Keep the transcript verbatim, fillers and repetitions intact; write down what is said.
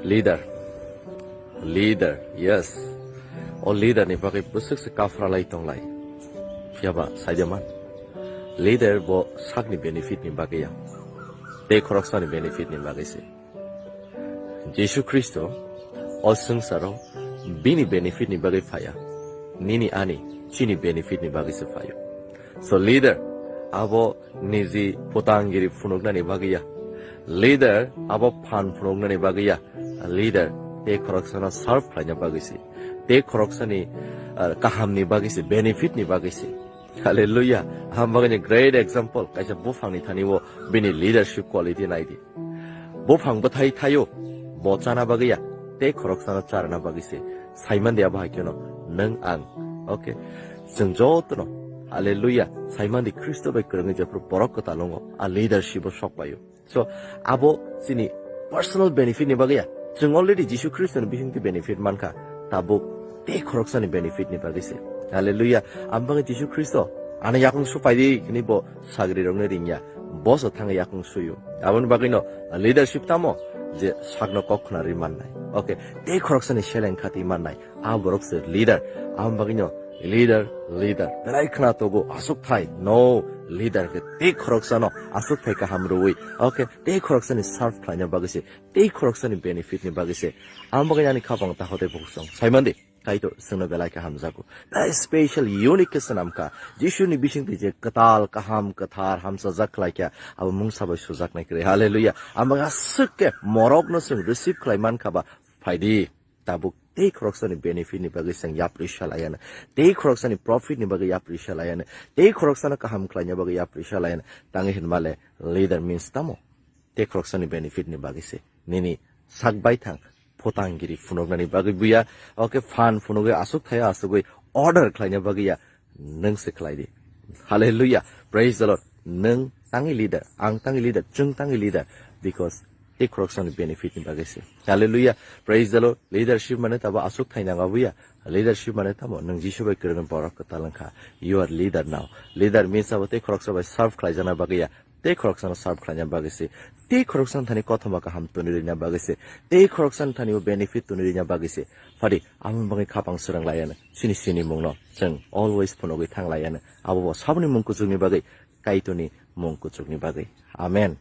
Leader, leader, yes. O leader ni bagwi bwswk se kafra lai tong lai. Phiya ba, sai de man. Leader bo sakni benefit ni bagwi ya. Tei khoroksani benefit ni bagwi se. Jisu Khristo o swngcharo bini benefit ni bagwi phaiya. Nini ani chini benefit ni bagwi se phaio. So leader abo niji putangiri phunuknani bagwi ya. Leader abo phan phunuknani bagwi ya. Leader tei khoroksano serve khlaina bagwi se. Tei khoroksani, ah, kahamni bagwi se, benefit ni bagwi se. Hallelujah. Ham bagwi ni great example. Kaisa buphangni thani o bini leadership quality naidi. Buphang bwthai thaio, bo chana bagwi ya, tei khoroksano charna bagwi se. Saimandi abo hai kheno nwng ang. Okay. Chwng jotono, hallelujah, saimandi Khristo bai kwrwngwi jephru borok kwtal wngo, a leadership o sok paio. So, abo chini personal benefit ni bagwi ya. Chwng already Jisu Khristo ni bisingtwi benefit mankha. Tabuk tei khoroksani benefit ni bagwi se. Hallelujah. Ang bagwi Jisu Khristo, "Ano yakung su paidi," hwnwi bo sagri rokno ringya. Boso thangwi yakung suyo. Aboni bagwino leadership tamo je sakno kok khna ri mannai. Okay, tei khoroksani seleng khati mannai. A borok se leader. Aboni bagwino leader, leader. Belai khna togo aswk thai. No, leader khe tei khoroksano aswk thai kaham rwui. Okay, tei khoroksani serve khlaina bagwi se. Tei khoroksani benefit ni bagwi se. Aboni bagwi ani khapang ta hote bukhuk song. Saimandi. Kaitor chwngno belai khe hamjago. Belai special, unique khe swnam kha. Jisuni bisingtwi je kwtal, kaham, kwthar, hamchajak khlai kha, abo mungsa bai sujaknai kwrwi. Hallelujah. Amo aswk khe morokno chwng receive khlai man kha ba, phaidi. Tabuk tei khoroksani benefit ni bagwi chwng yapri salayano. Tei khoroksani profit ni bagwi yapri salayano. Tei khoroksano kaham khlaina bagwi yapri salayano. Tangwi hinmale leader means tamo? Tei khoroksani benefit ni bagwi se. Nini sak baithang photangiri phunuknani bagwi buya, oke, phan phunugwi aswk thaya aswkwi order khlaina bagwi ya, nwng se khlai di. Hallelujah. Praise the Lord. Nwng tangwi leader, ang tangwi leader, chwng tangwi leader, because tei khoroksani benefit ni bagwi se. Hallelujah. Praise the Lord. Leadership mane tabo aswk thai nang abuya. Leadership mane tamo nwng Jisu bai kwrwngwi borok kwtal wngkha. You are leader now. Leader means abo tei khoroksa bai serve khlaijana bagwi ya. Tei khoroksano serve khlaina bagwi se, tei khoroksano thani kothoma kaham toni rwna bagwi se, tei khoroksano thani o benefit toni rwna bagwi se. Phadi, aboni bagwi khapang swrwng laiano, chini sini mungno chwng always phunugwi thang laiano, abo bo saboni mung kuchukni bagwi, Kaitorni mung kuchukni bagwi. Amen.